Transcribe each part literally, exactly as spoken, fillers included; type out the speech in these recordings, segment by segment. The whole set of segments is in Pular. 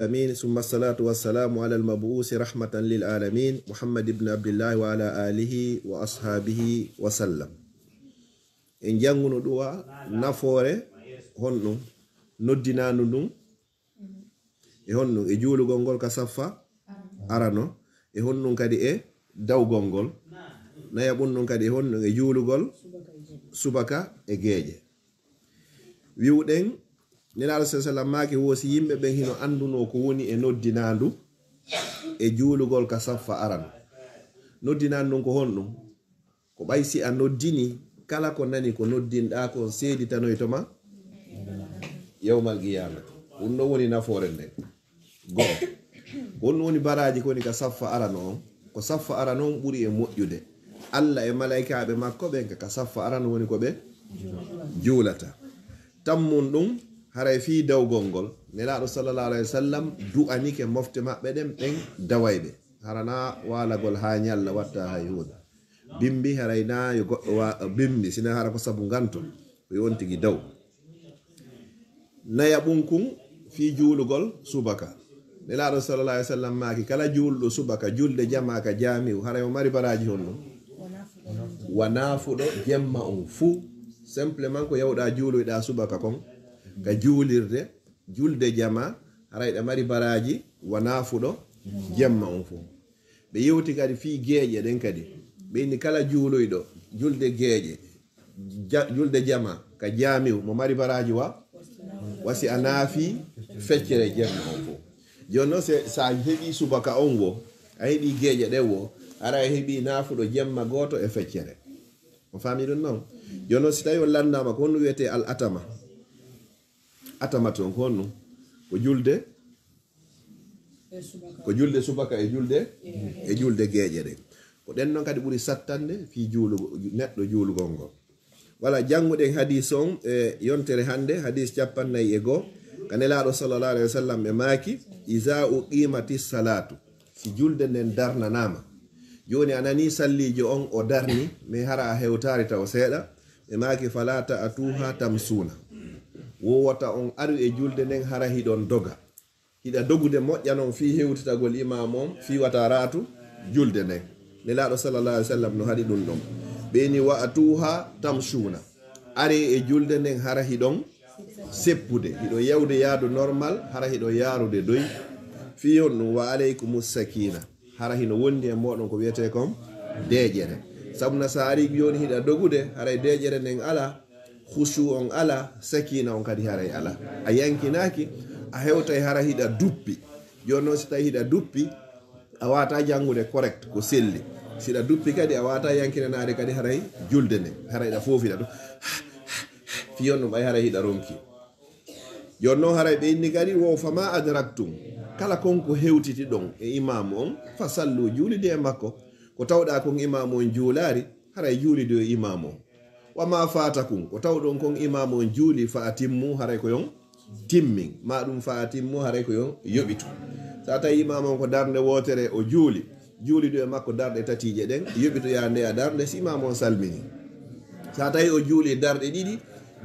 العالمين، ثم الصلاة والسلام على المبعوث رحمة للعالمين، محمد بن عبد الله وعلى آله وأصحابه وسلم. En jannguno ɗuwa nafoore honɗun noddinaandu ndun, e honɗun e juulugol ngol ka saffa arano, e honɗun kadi e dawgol ngol, nayaɓun ɗun kadi e honɗun e juulugol subaka e geeƴe. Wi'uɗen, Nelaaɗo sallallahu alaihi wasallam maaki, wo si yimɓe ɓen hino anndunoo ko woni e noddinaandu e juulugol ka saffa arano. Noddinaandu ndun ko honɗun? Ko ɓay si a noddini, kala ko nani ko noddinɗaa kon seeditanoyto ma yawmal qiyaamati. Ɗun ɗon woni nafoore nden. Go'o. Ko honɗun woni baraaji ko woni ka saffa arano on? Ko saffa arano on ɓuri e moƴƴude. Alla e malaykaaɓe makko ɓen ka, ka saffa arano woni ko ɓe juulata. Tammun ɗun, haray fii dawgol ngol, Nelaaɗo sallallahu alaihi wasallam du'anike mofte maɓɓe ɗen, ɓen dawayɓe. Hara naa waalagol haa ñalla watta hay huunde. Bimbi haray naa yo goɗɗo wa-, bimbi, sina hara ko sabu nganto, ko yo on tigi daw. Nayaɓun kun fii juulugol subaka. Nelaaɗo sallallahu alaihi wasallam maaki, kala juuluɗo subaka, julde jamaa ka jaami'u, haray o mari baraaji honno? Wa naafuɗo jemma on fuu. Simplement ko yawɗaa juuloyɗaa subaka kon, ka juulirde, julde jamaa, haray ɗa mari baraaji wa naafuɗo jemma on fuu. Ɓe yewti kadi fii geeƴe ɗen kadi. Ɓe inni kala juuloyɗo julde geeƴe, ja-, julde jamaa ka jaami'u mo mari baraaji wa, wa si a naafii feccere jemma on fow. Jooni non, si, si a heɓii subaka on wo, a heɓii geeƴe ɗen wo, hara a heɓii naafuɗo jemma gooto e feccere. On faamii ɗun non? Jooni non, si tawii on lanndaama ko honɗun wi'etee al atama. Atama ton ko honɗun? Ko julde Ko julde subaka e julde, e julde geeƴe ɗen. Ko ɗen non kadi ɓuri sattande fii juulugo, neɗɗo juulugol ngol. Wala jannguɗen hadiis on e yontere hannde, hadiis cappannayi e goo, ka Nelaaɗo sallallahu alaihi wasallam ɓe maaki, "Iza uqimati salatu." Si julde nden darnanaama. Jooni a nanii salliijo on o darni, mais hara a hewtaali taw seeɗa, ɓe maaki, "Fala ta'tuha tamsuna." Wowata on aru e julde nden hara hiɗon doga. Hiɗa dogude moƴƴa non fii hewtitagol imaamu on, fii wata raatu julde nden. Nelaaɗo sallallahu alaihi wasallam no haɗi ɗun ɗon. Ɓe inni, "Wa atuha tamshuna." Aree e julde nden hara hiɗon seppude. Hiɗon yawde yaadu normal, hara hiɗon yaarude doy. Fii honɗun? "Wa alaykumus sakina." Hara hino wondi e mooɗon ko wi'etee kon deeƴere. Sabu na sa arii jooni hiɗa dogude, haray deeƴere nden alaa. Khushu on alaa, sakina on kadi haray alaa. A yankinaaki, a hewtay hara hiɗa duppi. Jooni non, si tawii hiɗa duppi, a waawataa janngude correct ko selli. Si hiɗa duppi kadi, a waawataa yankinanaade kadi haray julde nden. Haray hiɗa foofiɗa ɗun. Fii honɗun ɓay haray hiɗa ronki. Jooni non, haray ɓe inni kadi, wo, "Fama adraktum." Kala kon ko hewtitiɗon e imaamu on, fa sallu, juulidee e makko. Ko tawɗaa kon imaamu on juulaali, haray juulidee e imaamu on. "Wa ma fatakum," ko tawɗon kon imaamu on juuli, "fa atimmu," haray ko yo on timmin. Maa ɗun "fa atimmu," haray ko yo on yoɓitu. Sa tawii imaamu on ko darnde wootere o juuli, juulidee e makko darɗe tatiije ɗen, yoɓitoyaa ndeya darnde si imaamu on salminii. Sa tawii o juuli darɗe ɗiɗi,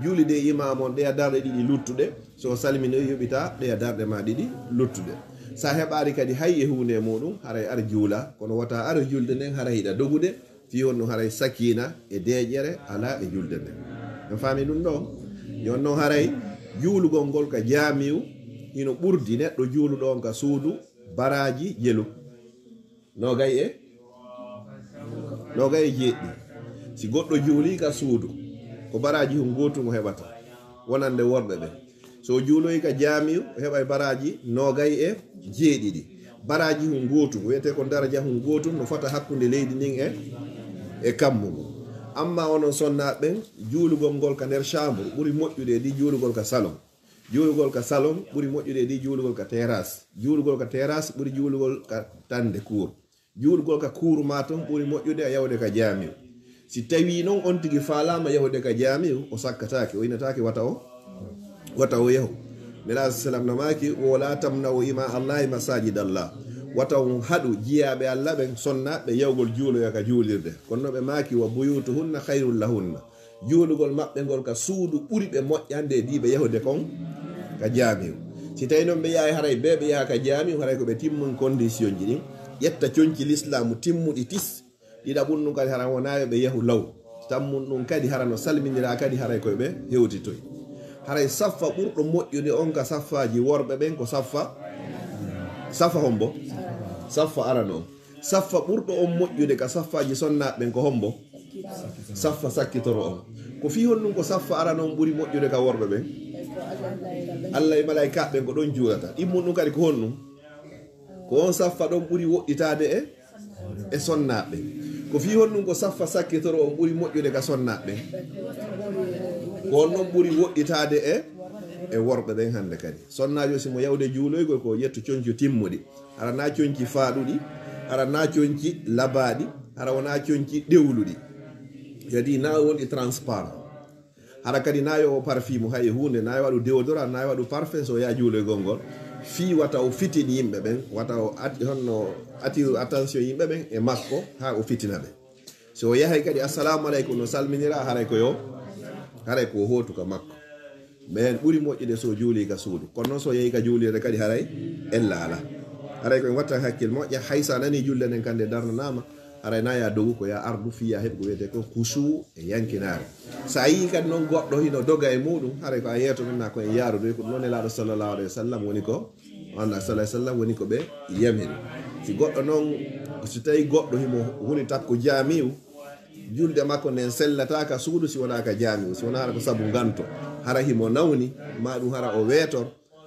juulidee e imaamu on ɗeya darɗe ɗiɗi luttuɗe, so o salminoyi yoɓitaa ɗeya darɗe maa ɗiɗi luttuɗe. Sa heɓaali kadi hay e huunde e muuɗun, haray ar juula, kono wata ar julde nden haray hiɗa dogude, fii honɗun haray sakiina e deeƴere alaa e julde nden. En faamii ɗun ɗoo? Jooni non haray juulugol ngol ka jaami'u hino ɓurdi neɗɗo juuluɗo on ka suudu baraaji jelu. Noogay e? Noogay e jeeɗiɗi. Si goɗɗo juulii ka suudu, ko baraaji hun gootun o heɓata, wonande worɓe ɓen. So o juuloyi ka jaami'u, o heɓay baraaji noogay e jeeɗiɗi. Baraaji hun gootun, wi'etee ko daraja hun gootun, no fota hakkunde leydi ndin e, e kammu ngun. Amma onon sonnaaɓe ɓen, juulugol ngol ka nder chambre ɓuri moƴƴude e di juulugol ka salon. Juulugol ka salon ɓuri moƴƴude e di juulugol ka terrasse. Juulugol ka terrasse ɓuri juulugol ka tande cour. Juulugol ka kuuru maa ton ɓuri moƴƴude a yahude ka jaami'u. Si tawii non on tigi faalaama yahude ka jaami'u, o sakkataake, o inataake wata o, wata o yahu. Nelaaɗo sallam no maaki, "Wa la tamna'u ima Allahi masajid Allah." Wata on haɗu jiyaaɓe Alla ɓen, sonnaaɓe, yahugol juuloya ka juulirde. Kono no ɓe maaki, "Wa buyutuhunna khayrun lahunna." Juulugol maɓɓe ngol ka suudu ɓuri ɓe moƴƴande e di ɓe yahude kon ka jaami'u. Si tawi non ɓe yahay, haray ɓe, ɓe yaha ka jaami'u, haray ko ɓe timmun kondisionji ɗin, ƴetta conci lislaamu timmuɗi tis. Ɗiɗaɓun ɗun kadi hara wonaa yo ɓe yahu law. Tammun ɗun kadi hara no salminiraa kadi haray ko ɓe hewtitoy. Haray saffa ɓurɗo moƴƴude on ka saffaaji worɓe ɓen ko saffa, saffa hombo? Saffa arano on. Saffa ɓurɗo on moƴƴude ka saffaaji sonnaaɓe ɓen ko hombo? Saffa sakkitoro on. Ko fii honɗun ko saffa arano on ɓuri moƴƴude ka worɓe ɓen? Allah e malaa'ikaaɓe ɓen ko ɗon juulata. Ɗimmun ɗun kadi ko honɗun? Ko on saffa ɗon ɓuri woɗɗitaade e, e sonnaaɓe ɓen. Ko fii honɗun ko saffa sakkitoro on ɓuri moƴƴude ka sonnaaɓe ɓen? Ko on ɗon ɓuri woɗɗitaade e, e worɓe ɓen hannde kadi. Sonnaajo si mo yahude juuloygol ko ƴettu conci timmuɗi. Hara naa conci faaɗuɗi, hara naa conci labaaɗi, hara wonaa conci ɗewluɗi. Kadi naa wonɗi transparent. Hara kadi naa yo o parfum hay huunde, naa yo waɗu déodorant, naa yo waɗu parfum so o yaha juuloygol ngol. Fii wata o fitin yimɓe ɓen, wata o ati-, honno attire attention yimɓe ɓen e makko, haa o fitina ɓe. So o yahay kadi, "Assalamu aleykum" no salminiraa, haray ko yo, haray ko o hootu ka makko. Ɓen ɓuri moƴƴude so o juulii ka suudu. Kono non so o yahii ka juulirde kadi haray ella alaa. Haray ko en wattan hakkil moƴƴa, hay so a nanii julde nden kadi nde darnanaama, haray naa yo a dogu, ko yo a ardu fii yo a heɓu ko wi'etee kon khushu e yankinaare. So a yi'ii kadi non goɗɗo hino doga e muuɗum, haray ko a yeeto non, naa ko en yaarude, ko non Nelaaɗo sallallahu alaihi wasallam woni ko, on sallallahu alaihi wasallam woni ko ɓe yamiri. Si goɗɗo non, si tawi goɗɗo himo huli takko jaami'u, julde makko nden sellataa ka suudu si wonaa ka jaami'u, si wonaa hara ko sabu nganto. Hara himo nawni, maa ɗum hara o weetor,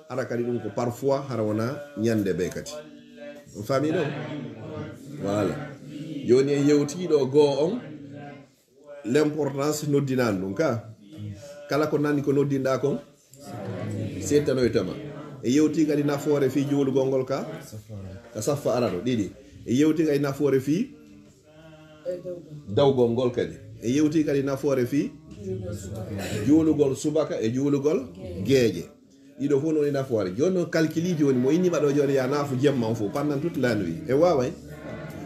hara kadi ɗum ko parfois, hara wonaa ñande bee kadi. On faamii ɗon? Voilà. Jooni en yewtii ɗoo goo on, l'importance noddinaandu ɗum ka. Kala ko nani ko noddinɗaa kon, settanoytama. En yewtii kadi nafoore fii juulugol ngol ka, ka saffa arano, ɗiɗi. En yewtii kadi nafoore fii dawgol ngol kadi. En yewtii kadi nafoore fii juulugol subaka e juulugol geeƴe. Ɗiɗo fof no woni nafoore. Jooni non, calcul jooni, mo inni ma ɗo jooni, ya naafu jemma on fof, pendant toute la nuit. E waaway.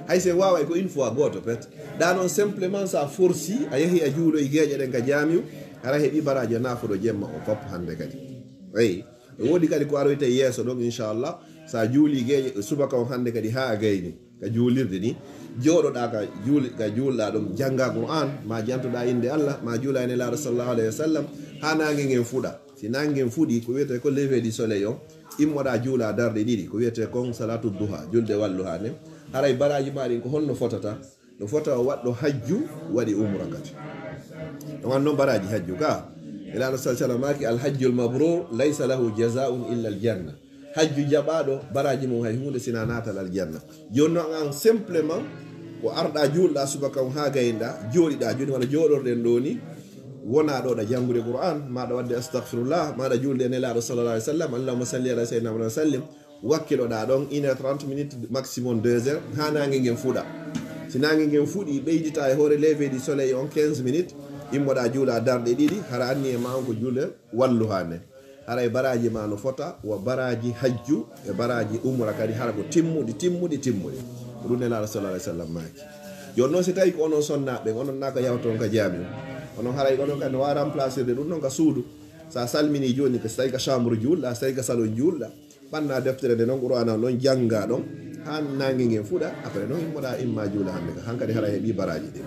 Hay si en waaway ko une fois gooto pet. Ɗa non simplement sa forci, a yahi a juuloyi geeƴe ɗen ka jaami'u, hara heɓi baraaji a naafuɗo jemma on fof hannde kadi. Eyi. E woodi kadi ko aroyta e yeeso ɗon, inchallah. Sa juuli geeƴe subaka on hannde kadi haa a gayni. Ka juulirde ni, jooɗoɗaa ka juul-, ka juulɗaa ɗon, janngaa Qur'aan, ma jantoɗaa innde Allah, ma juulaa e Nelaaɗo sallallahu alayhi wa sallam, haa naange ngen fuɗa. Si naange ngen fuɗi, ko wiyetee ko lever du soleil on, immoɗaa juulaa darɗe ɗiɗi, ko wiyetee kon salaatu duha, julde walluhaa nden. Haray baraaji maa ɗin ko honno fotata? No fota o waɗɗo hajju, waɗi umra kadi. No wan non baraaji hajju ka. Nelaaɗo sallallahu alayhi wa sallam maaki, "Al hajjul mabrur, laysa lahu jazaa'un illa al janna." Hajju jaɓaaɗo, baraaji mum hay huunde sinaa naatal aljanna. Jooni non an simplement, ko arɗaa juulɗaa subaka on haa gaynɗaa, jooɗiɗaa jooni wano jooɗorɗen ɗoo ni, wonaa ɗo ɗa janngude Qur'aan, maa ɗa waɗde astagfirullah, maa ɗa juulde e Nelaaɗo sallallahu alayhi wa sallam, allahumma salli ala sayyidina Muhammad wa sallim, wakkiloɗaa ɗon une heure trente minutes, maximum deux heures, haa naange ngen fuɗa. Si naange ngen fuɗi, ɓeyditaa e hoore lever du soleil on quinze minutes, immoɗaa juulaa darɗe ɗiɗi, hara anniye maa on ko juulde walluhaa nden. Haray baraaji maa no fota wa baraaji hajju e baraaji umra kadi, hara ko timmuɗi, timmuɗi, timmuɗi. Ko ɗum Nelaaɗo sallallahu alayhi wa sallam maaki. Jooni non, si tawii ko onon sonnaaɓe ɓen, onon naa ko yawton ka jaami'u. Onon haray onon kadi no waawi remplacer de ɗum non ka suudu. Sa salminii jooni, ko si tawii ka chambre juulɗaa, si tawii ka salon juulɗaa, ɓannaa deftere nde non, Qur'aana on non janngaa ɗon, haa naange ngen fuɗa, après non immoɗaa imma juula hannde ka. Hankadi haray heɓii baraaji ɗin.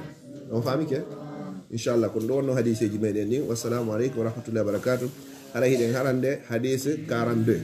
On faamike? Inchallah, ko ɗum ɗo wonnoo hadiiseeji meɗen ɗin. Wassalaamu aleykum wa rahmatullahi wa barakatuh. Haray hiɗen harande hadiis quarante-deux.